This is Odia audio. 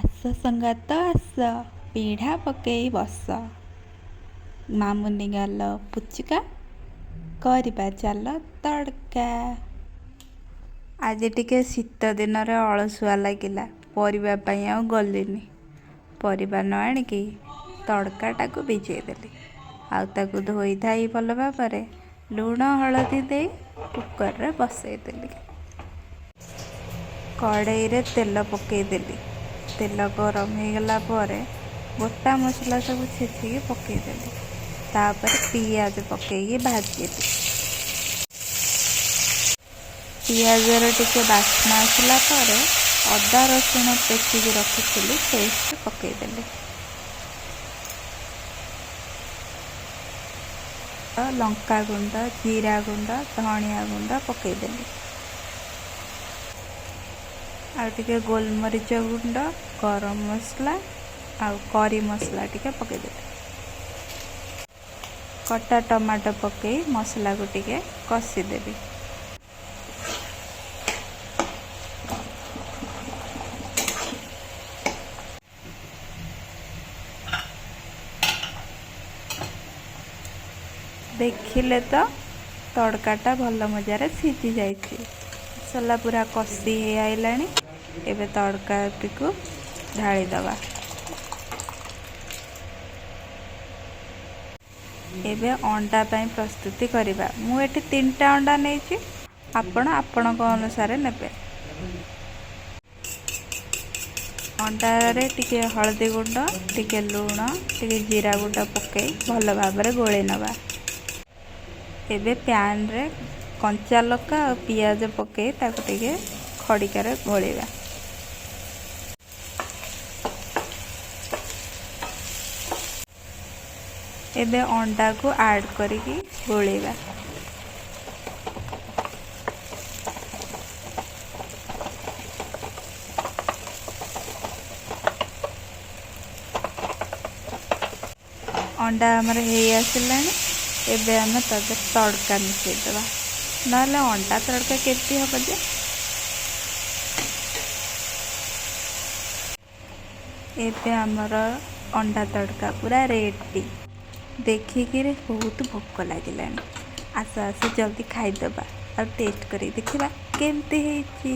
ଆସ ସଙ୍ଗାତ ଆସ, ପିଢ଼ା ପକେଇ ବସ। ମାମୁନି ଗାଲ ପୁଚୁକା, କରିବା ଚାଲ ତଡ଼କା। ଆଜି ଟିକେ ଶୀତ ଦିନରେ ଅଳସୁଆ ଲାଗିଲା, ପରିବା ପାଇଁ ଆଉ ଗଲିନି। ପରିବା ନ ଆଣିକି ତଡ଼କାଟାକୁ ଭିଜେଇ ଦେଲି, ଆଉ ତାକୁ ଧୋଇ ଧାଇ ଭଲ ଭାବରେ ଲୁଣ ହଳଦୀ ଦେଇ କୁକରରେ ବସେଇଦେଲି। କଡ଼େଇରେ ତେଲ ପକେଇଦେଲି। ତେଲ ଗରମ ହେଇଗଲା ପରେ ଗୋଟା ମସଲା ସବୁ ଛେଚିକି ପକେଇଦେଲି। ତାପରେ ପିଆଜ ପକେଇକି ଭାଜିଲି। ପିଆଜର ଟିକେ ବାସ୍ନା ଆସିଲା ପରେ ଅଦା ରସୁଣ ପେଶିକି ରଖିଥିଲି, ପେଷ୍ଟ ପକେଇଦେଲି। ଲଙ୍କା ଗୁଣ୍ଡ, ଜିରା ଗୁଣ୍ଡ, ଧଣିଆ ଗୁଣ୍ଡ ପକେଇଦେଲି। ଆଉ ଟିକେ ଗୋଲମରିଚ ଗୁଣ୍ଡ, ଗରମ ମସଲା ଆଉ କରି ମସଲା ଟିକେ ପକେଇଦେଲି। କଟା ଟମାଟୋ ପକେଇ ମସଲାକୁ ଟିକେ କଷିଦେବି। ଦେଖିଲେ ତ, ତଡ଼କାଟା ଭଲ ମଜାରେ ସିଝି ଯାଇଛି। ମସଲା ପୁରା କଷି ହେଇ ଆଇଲାଣି। ଏବେ ତଡ଼କାଟିକୁ ଢାଳିଦେବା। ଏବେ ଅଣ୍ଡା ପାଇଁ ପ୍ରସ୍ତୁତି କରିବା। ମୁଁ ଏଠି ତିନିଟା ଅଣ୍ଡା ନେଇଛି, ଆପଣ ଆପଣଙ୍କ ଅନୁସାରେ ନେବେ। ଅଣ୍ଡାରେ ଟିକେ ହଳଦୀ ଗୁଣ୍ଡ, ଟିକେ ଲୁଣ, ଟିକେ ଜିରା ଗୁଣ୍ଡ ପକାଇ ଭଲ ଭାବରେ ଗୋଳେଇ ନେବା। ଏବେ ପ୍ୟାନରେ କଞ୍ଚା ଲଙ୍କା ଆଉ ପିଆଜ ପକାଇ ତାକୁ ଟିକେ ଖଡ଼ିକାରେ ଗୋଳେଇବା। ଏବେ ଅଣ୍ଡାକୁ ଆଡ଼୍ କରିକି ଗୋଳେଇବା। ଅଣ୍ଡା ଆମର ହେଇ ଆସିଲାଣି। ଏବେ ଆମେ ତା ଦେହରେ ତଡ଼କା ମିଶାଇଦେବା, ନହେଲେ ଅଣ୍ଡା ତଡ଼କା କେମିତି ହେବ ଯେ? ଏବେ ଆମର ଅଣ୍ଡା ତଡ଼କା ପୁରା ରେଡ଼ି। ଦେଖିକିରି ବହୁତ ଭୋକ ଲାଗିଲାଣି। ଆସ ଆସ, ଜଲ୍ଦି ଖାଇଦେବା ଆଉ ଟେଷ୍ଟ କରିକି ଦେଖିବା କେମିତି ହେଇଛି।